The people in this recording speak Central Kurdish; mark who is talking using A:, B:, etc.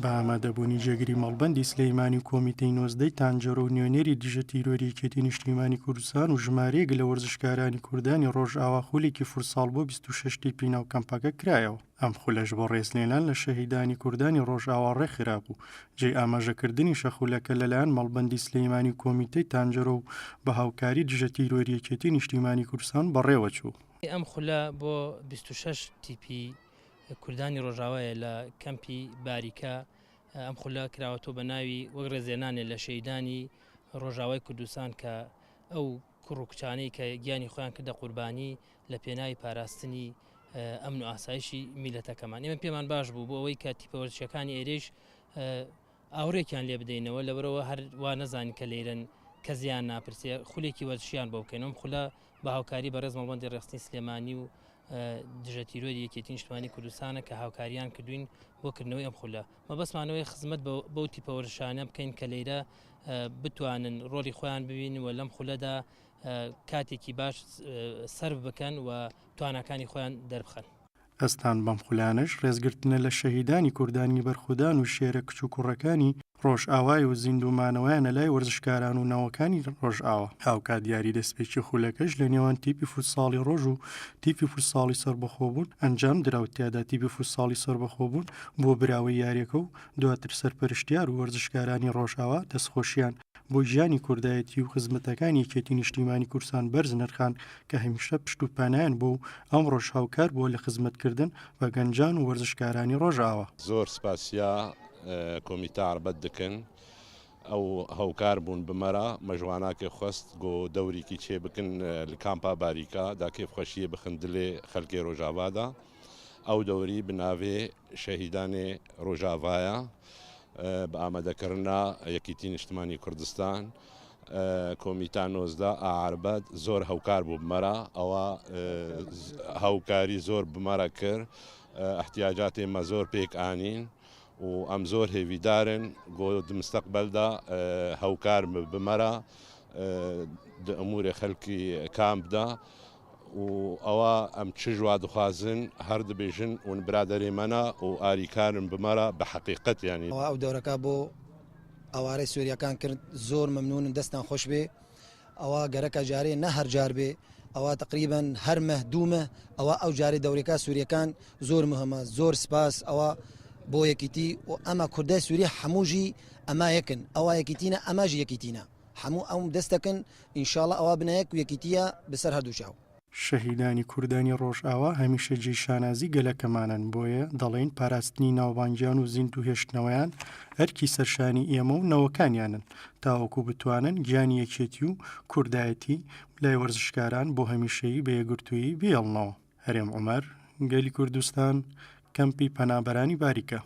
A: بە ئامادەبوونی جێگری مەڵبەندی سلیمانی و کۆمیتەی نۆزدەی تانجەرۆ و نوێنەری دژە تیرۆری یەکێتی نیشتیمانی کوردستان و ژمارەیەک لە وەرزشکارانی کوردانی ڕۆژئاوا خولێکی فوتساڵ بۆ 26 تیپی ناو کەمپەکە کرایەوە. ئەم خولەش بۆ ڕێزلێنان لە شەهیدانی کوردانی ڕۆژئاوا ڕێکخرابوو. جێی ئاماژەکردنیشە خولەکە لەلایەن مەڵبەندی سلیمانی و کۆمیتەی تانجەرۆ و بە هاوکاری دژە تیرۆری یەکێتی نیشتیمانی کوردستان بەڕێوەچوو.
B: ئەم خولە بۆ 26 تیپی کوردانی ڕۆژاوایە لە کەمپی باریکە ئەم خولە کراوەتەوە بە ناوی وەک ڕێزێنانێ لە شەیدانی ڕۆژاوای کوردستان کە ئەو کوڕ و کچانەی کە گیانی خۆیان کردە قوربانی لە پێناوی پاراستنی ئەمن و ئاسایشی میلەتەکەمان ئێمە پێمان باش بوو بۆ ئەوەی کە تیپە وەرزشیەکانی ئێرەیش ئاوڕێکیان لێ بدەینەوە لەبەرەوە هەر وا نەزانین کە لێرەن کەزیان ناپرسێ خولێکی وەرزشیان بۆ بکەین ئەم خولە بە هاوکاری بەڕێز مەڵبەندی ڕێخستنی سلێمانی و دژە تیرۆری یەکێتی نیشتمانی کوردستانە کە هاوکاریان کردوین بۆ کردنەوەی ئەم خولە مەبەستمانەوەی خزمەت بەو تیپە وەرزشانە بکەین کە لێرە بتوانن ڕۆڵی خۆیان ببین و لەم خولەدا کاتێکی باش سەرف بکەن و تواناکانی خۆیان دەربخەن.
A: هەستان بەم خولانەش ڕێزگرتنە لە شەهیدانی کوردانی بەرخودان و شێرە کچ و کوڕەکانی ڕۆژئاوای و زیندوو مانەوەیانە لای وەرزشکاران و نەوەکانی ڕۆژئاوا. هاوکات یاری دەستپێکی خولەکەش لە نێوان تیپی فوتساڵی ڕۆژ و تیپی فوتساڵی سەربەخۆبوون ئەنجام درا و تیادا تیپی فوتساڵی سەربەخۆبوون بووە براوەی یاریەکە و دواتر سەرپەرشتیار و وەرزشکارانی ڕۆژئاوا دەستخۆشیان بۆ گیانی کوردایەتی و خزمەتەکانی یەکێتی نیشتیمانی کوردستان بەرز نرخاند کە هەمیشە پشت و پەنایان بووە و ئەمڕۆش هاوکار بووە لە خزمەتکردن بە گەنجان و وەرزشکارانی ڕۆژئاوا.
C: زۆر سپاسیا کۆمیتە عەربەت دکن ئەو هەوکار بوون بمەرا مەژواناکێ خوەست گۆ دەوریکی چێ بکن لە کامپا باریکا دا کێفخوەشیێ بخن دلێ خەلکێ رۆژاڤادا ئەو دەوری بناڤێ شەهیدانێ رۆژاڤایە بە ئامادەکردنا یەکیتی نیشتمانی کوردستان کۆمیتا 19 ئا عەربەت زۆر هەوکار بوو بمەرا ئەوە هەوکاری زۆر بمەرە کرد ئەحتیاجاتێ مە زۆر پێک ئانین و ئەم زۆر هێڤیدارن گۆ د مستەقبەلدا هەوکار بمەرا د ئمورێ خەلکی کامپدا و ئەوە ئەم چژ وا دخوازن هەر دبێژن ون برادەرێ مەنە و ئاریکارن بمەرا بە حەقیقەت یانی.
D: ئەوە ئەو دەورەکە بۆ ئاوارەی سوریەکان کرد زۆر مەمنونم دەستان خۆش بێ ئەوە گەرەکە جارێ نە هەر جار بێ ئەوە تقریبا هەر مە دوو مە ئەوە ئەو جارێ دەورەکە سوریەکان زۆر مهمە زۆر سپاس ئەوە بۆ یەکیتی و ئەمە کوردای سوری هەمووژی ئەما یەکن ئەوە یەکیتینە ئەماژی یەکیتینە هەموو ئەوم دەستەکن ئینشاڵا ئەوە بنە یەک و یەکیتیە بەسەر هەردوو چاو.
A: شەهیدانی کوردانی ڕۆژئاوا هەمیشە جێی شانازی گەلەکەمانن، بۆیە دەڵێین پاراستنی ناوبانگیان و زیندوو هێشتنەوەیان ئەرکی سەرشانی ئێمە و نەوەکانیانن تاوەکو بتوانن گیانی یەکێتی و کوردایەتی لای وەرزشکاران بۆ هەمیشەیی بە یەکگرتوویی بهێڵنەوە. هەرێم عومەر، گەلی کوردستان، کەمپی پەنابەرانی باریکە.